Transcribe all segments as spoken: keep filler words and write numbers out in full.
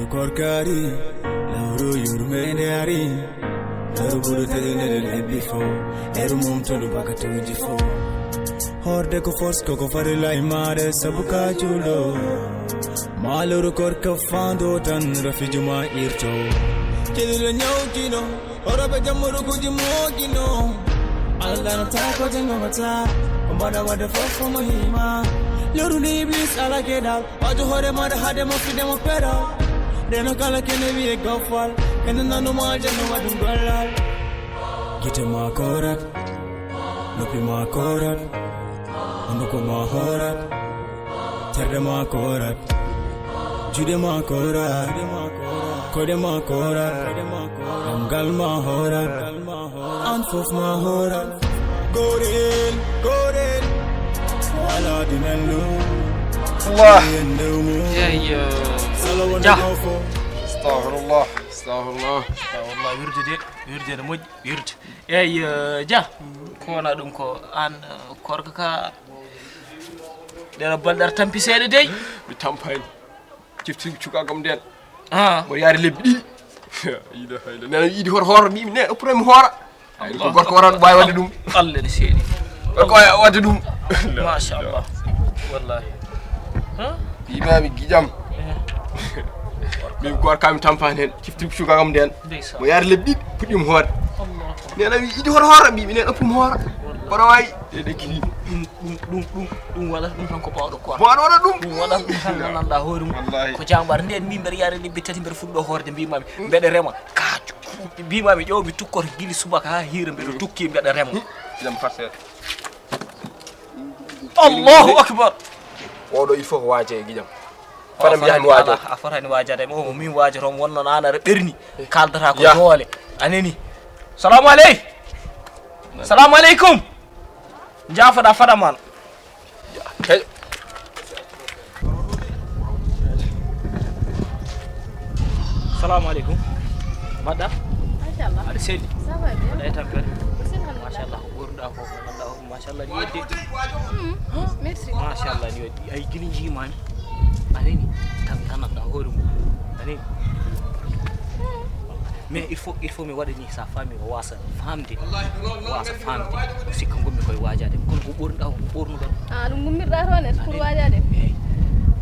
Korkari, lawru yurmende ari. Lawru buru tede nede lebbi fo. Eru mum tunu bakatuji fo. Horde ko force ko ko fari lai mare sabu ka julo. Maluru korka fando tan rafi juma irto. Kidilo nyau kino. Oroɓe jammurukuji moƴƴino. Allah no taa ko janngo mo taa. Ko mbaɗa waɗde fof ko mo hiima. Loruni iblis ala geɗal. Wajo hoore maɗa haade mo fide mo peɗo. Ndeno kala kene wiye gofal. Kene nanuma aljanna waɗum gollal. Gite ma korat. Noppi ma korat. Hunduko ma horat. Terɗe ma korat. Juuɗe ma korat. Koyɗe ma korat. Ɗemngal ma horat. An fof ma horat. Gorel, gorel. Wala dinallo. Allah. Yende umu. Eyyo. Sala wonde Jah. Gofo. Astaghfirullah. Astaghfirullah. Astaghfirullah. Wirde de. Wirde ne moƴƴi. Wirde. Eyyi, eh, Jah, ko wona ɗum ko an, eh, korka ka, ɗeɗo balɗe aɗa tampi seeɗa dey. Mi tampani. Cifti cukagam nden. Ah. Mboɗo yaari lebbi ɗiɗi. Ila, ila. Nana yiɗi hoto hoora, mbimi ne, oppuno mi hoora. Ay, ko Allah. Gorko waran ɓawi wadde ɗum. Allah ne seeɗi. Gorko wawi wadde ɗum. Machallah. Wallahi. Huh? Imami giƴam. Eh. Min ko warkami tampani hen. Cifti cukagam nden. Ndeysaan. Mo yaari lebbi ɗiɗi, puɗɗi mo hoore. Allah. Nena wi, "Idi hoto hoora?" Mbi, "Minen oppu mo hoora." Wallahi. Kono wawi, e ɗe kili. Ɗum, ɗum, ɗum, ɗum, ɗum waɗata ɗum tan ko bawɗo koor. Bawɗo waɗa ɗum. Ɗum waɗata ɗum tan gandanɗa hoore mum. Wallahi. Ko jambar nden min mbeɗa yaari lebbi tati mbeɗa fuɗɗo hoorde mbimami. Mm. Mbeɗa rema. Kaaju. Mbimami ƴeew mi tukkoto gili subaka ha hiira mbeɗa tukki mbeɗa rema. Mm. Jam parcelle. Allahu akbar. Oɗo il faut ko waaje e giƴam. Fadam yaha mi waajo. A fotani waajade mo, o min waajoto mo wonno nana aɗa ɓerni. Kaldata ko doole. Anani. Salamu aleykum. Salamu aleykum. Jaafoɗa fadamal. Hey. Salamu aleykum. Mbaɗɗa? Machallah. Aɗa selli? Ça va bien. Aɗa e tampere? Machallah, ko ɓurɗa ko, ko gandanɗa ko, machallah, ni weddi. Mm, merci. Machallah, ni weddi. Ay, gili jiimami. Anani, tan gandanɗa hoore mum. Anani. Mais il faut, il faut mi waɗa ni, sa faami, o wasa famde. O wasa famde. O sikka gommi koye waajade. Kono ko ɓurɗa ko, ko ɓurnuɗon. Ah, ɗum gummirɗa toon e pour waajade? Eyyi.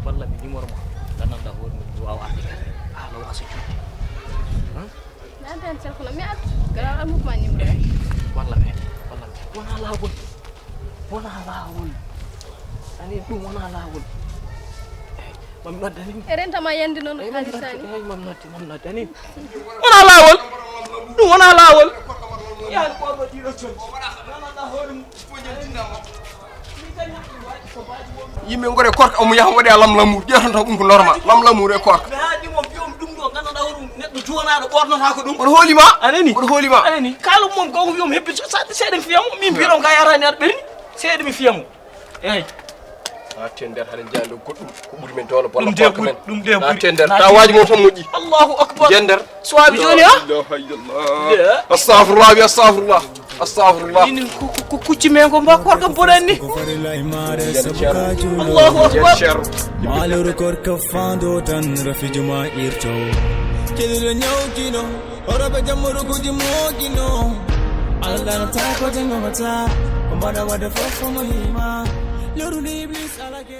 Walla mi numéro ma. Gandanɗa hoore mum, mi wawa arde kadi. Ah, no wasa juutde. Hein? Mi addan téléphone, mi addu. Gara am ma numéro. Eyyi. Walla mi, walla mi. Wona laawol. Wona laawol. Ani ɗum wona laawol. Eyyi. Mami noddani. E rentama yande noon. Eyyi, mami noddi, eyyi, mami noddi, mami noddani. Wona laawol. Ɗum wona laawol. Yaani ko ɗo ɗiɗo con. Nanana hoore mum. Yimɓe ngore korka omo yaha waɗe a lamlamuru, ƴeetonta ɗum ko normal. Lamlamuru e korka. Mi haaɗi mo, mbiyon ɗum ɗo, gandanɗa hoɗum neɗɗo juwanaɗo ɓornata ko ɗum. Oɗo hoolima? Anani? Oɗo hoolima? Anani? Kala mom ko wiyon heppi seeɗa mi fiyamo, min mbiɗon ka yarani aɗa ɓerni. Seeɗa mi fiyamo. Eyyi. Natte nder haɗa jeya nder goɗɗum ko ɓuri men doole bolla ɗum de korka ɓuri men. Ɗum de ɓuri. Natte nder ta waaji mo tan moƴƴi. Allahu akbar. Jeya nder. Suwaaɓe jooni, ha? La ilaha illallah. Astagfirullah, wi astagfirullah. Astagfirullah. Minin ko, ko, ko kucci men ko mba korka boɗan ni. Allahu akbar. Jeya nder. Maluru korka fando tan rafi juma irto. Kidiro nyawkino, oroɓe jammurukuji mookino. Allah no tako jangomata. Ko mbaɗa wadde fof ko mo hima. Loruni iblis ala ke-